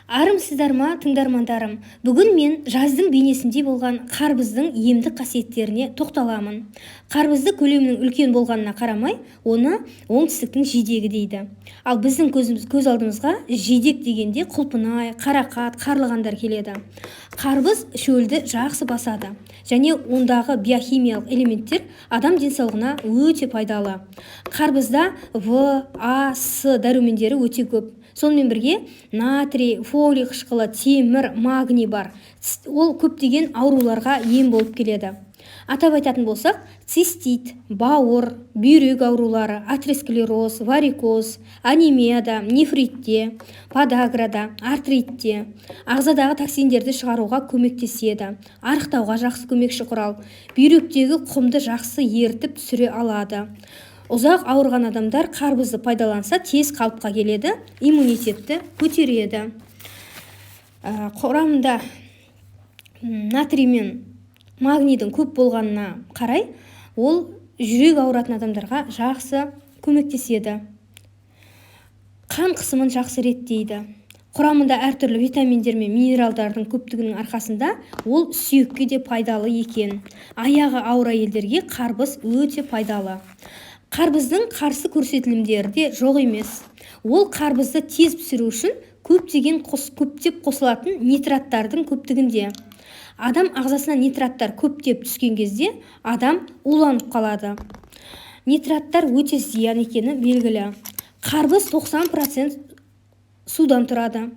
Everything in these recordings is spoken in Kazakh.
Армысыздар ма, тыңдармандарым! Бүгін мен жаздың бейнесіндей болған қарбыздың емдік қасиеттеріне тоқталамын. Қарбызды көлемінің үлкен болғанына қарамай, оны оңтүстіктің жидегі дейді. Ал біздің көзіміз, көз алдымызға жидек дегенде құлпынай, қарақат, қарлығандар келеді. Қарбыз шөлді жақсы басады және ондағы биохимиялық элементтер адам денсаулығына өте пайдалы. Қарбызда В, А, С дәрумендері өте көп. Сонымен бірге натрий, фолий қышқылы, темір, магний бар. Ол көптеген ауруларға ем болып келеді. Атап айтатын болсақ, цистит, бауыр, бүйрек аурулары, атеросклероз, варикоз, анемияда, нефритте, подаграда, артритте, ағзадағы токсиндерді шығаруға көмектеседі, арықтауға жақсы көмекші құрал, бүйректегі құмды жақсы ерітіп түсіре алады. Ұзақ ауырған адамдар қарбызды пайдаланса, тез қалыпқа келеді, иммунитетті көтереді. Құрамында натрий мен магнийдің көп болғанына қарай, ол жүрек ауыратын адамдарға жақсы көмектеседі, қан қысымын жақсы реттейді. Құрамында әртүрлі витаминдер мен минералдардың көптігінің арқасында ол сүйекке де пайдалы екен. Аяғы ауыр әйелдерге қарбыз өте пайдалы. Қарбыздың қарсы көрсетілімдері де жоқ емес. Ол қарбызды тез пісіру үшін көптеп қосылатын нитраттардың көптігінде. Адам ағзасына нитраттар көптеп түскен кезде адам уланып қалады. Нитраттар өте зиян екені белгілі. Қарбыз 90% судан тұрады.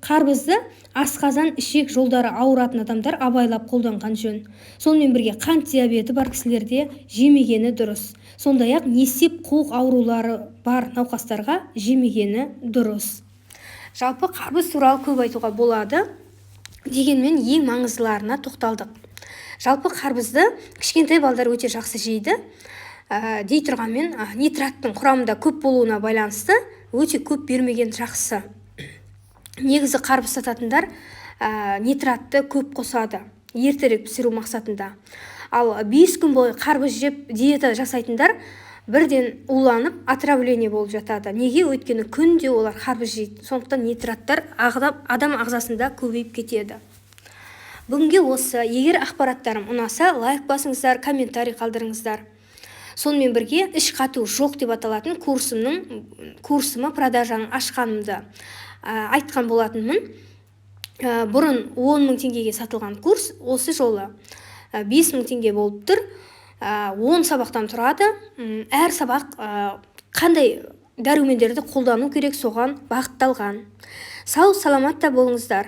Қарбызды асқазан, ішек жолдары ауыратын адамдар абайлап қолданған жөн. Сонымен бірге қант диабеті бар кісілерде жемегені дұрыс. Сондай ақ несеп, қуық аурулары бар науқастарға жемегені дұрыс. Жалпы, қарбыз туралы көп айтуға болады, дегенмен ең маңыздыларына тоқталдық. Жалпы, қарбызды кішкентай балдар өте жақсы жейді. Дей тұрғанмен, нитраттың құрамында көп болуына байланысты өте көп бермеген жақсы. Негізі, қарбыз сататындар нитратты көп қосады ертерек пісіру мақсатында. Ал 5 күн бойы қарбыз жеп, диета жасайтындар бірден уланып, отравление болып жатады. Неге? Өйткені күнде олар қарбыз жейді, сондықтан нитраттар адам ағзасында көбейіп кетеді. Бүгінге осы. Егер ақпараттарым ұнаса, лайк басыңыздар, комментарий қалдырыңыздар. Сонымен бірге «Іш қату жоқ» деп аталатын курсыма продажаны ашқанымды айтқан болатынмын. Бұрын 10 мың теңгеге сатылған курс осы жолы 5 мың теңге болып тұр. 10 сабақтан тұрады. Әр сабақ қандай дәрумендерді қолдану керек, соған бағытталған. Сау саламатта болыңыздар.